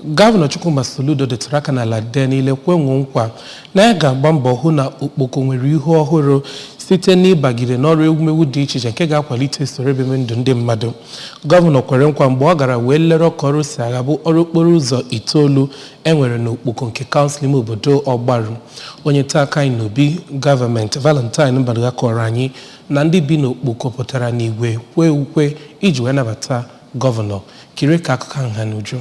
Gọvanọ Chukwuma Soludo detụrụ aka n'ala dee niile kwenwuo nkwa na ya ga-agba mbọ hụ na Okpoko nwere ihu ọhụrụ site n'ịbagide n'ọrụ ewumewu dị iche iche nke ga-akwalite usoro ebibi ndụ ndị mmadụ. Gọvanọ kwere nkwa mgbe ọ gara wee lere ka ọrụ si aga bụ ọrụ okporo ụzọ itoolu e nwere n'Okpoko nke kansụl ime obodo Ọgbaru. Onye nta akụkọ anyị n'obi gọọmenti Valentine Mbadugha kọrọ anyị na ndị bi n'Okpoko pụtara n'igwe kwee ukwe iji wee nabata gọvanọ. Kirie ka akụkọ ahụ ha n'uju.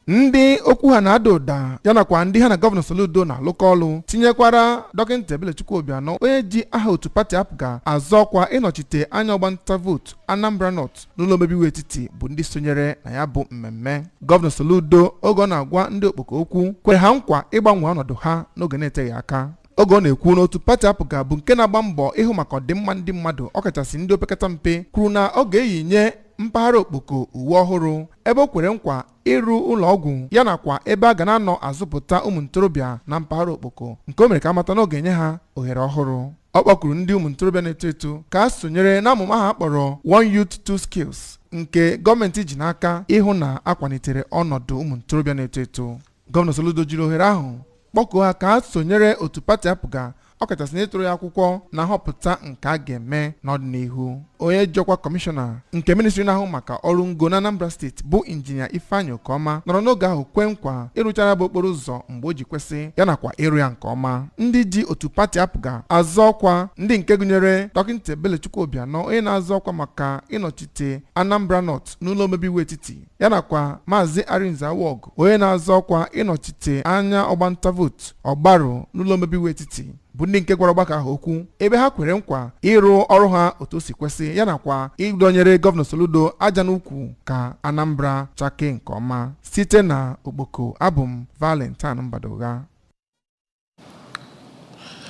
Ndị okwu ha na-ada ụda ya nakwa ndị ha na Gọvanọ Soludo na-alụkọ ọlụ, tinyekwara Dọkịnta Ebelechukwu Obianọ, onye ji aha otu pati APGA azọ ọkwa ịnọchite anya ọgbanta vootu Anambra North n'ụlọ omebe iwu etiti, bụ ndị sonyere na ya bụ mmemme. Gọvanọ Soludo, oge ọ na-agwa ndị Okpoko okwu, kwere ha nkwa ịgbanwe ọnọdụ ha n'oge na-eteghị aka. Oge ọ na-ekwu n'otu pati APGA bụ nke na-agba mbọ ịhụ maka ọdịmma ndị mmadụ, ọkachasị ndị opekata mpe, kwuru na ọ ga-eyinye mpaghara Okpoko uwe ọhụrụ, ebe o kwere nkwa ịrụ ụlọ ọgwụ ya nakwa ebe a ga na-anọ azụpụta ụmụ ntorobịa na mpaghara Okpoko, nke o mere ka amata na ọ ga-enye ha ohere ọhụrụ. Ọ kpọkuru ndị ụmụ ntorobịa na-eto eto ka a sonyere n'amụma ha kpọrọ One Youth Two Skills, nke gọọmenti ji n'aka ịhụ na akwalitere ọnọdụ ụmụ ntorobịa na-eto eto. Gọvanọ Soludo jiri ohere ahụ kpọkuo ha ka ha sonyere otu pati APGA, ọkachasị n'ịtụrụ ya akwụkwọ na nhọpụta nke a ga-eme n'ọdịnihu. Onye jọkwa kọmishọna nke ministri na-ahụ maka ọrụ ngo na Anambra Steeti bụ Injinia Ifeanyị Okeọma nọrọ n'oge ahụ kwee nkwa ịrụchara bụ okporo ụzọ mgbe o ji kwesị, ya nakwa ịrụ ya nke ọma. Ndị ji otu pati APGA azọ ọkwa, ndị nke gụnyere Dọkịnta Ebelechukwu Obianọ, onye na-azọ ọkwa maka ịnọchite Anambra North n'ụlọ omebe iwu etiti, ya nakwa Maazị Arinze Awọgụ, onye na-azọ ọkwa ịnọchite anya ọgbanta vootu Ọgbaru n'ụlọ omebe iwu etiti, bụ ndị nke gwara ọgbakọ ahụ okwu, ebe ha kwere nkwa ịrụ ọrụ ha otu o si kwesị, ya nakwa ịdọnyere Gọvanọ Soludo aja n'ukwu ka Anambra chakee nke ọma. Site na Okpoko, abụ m Valentine Mbadugha.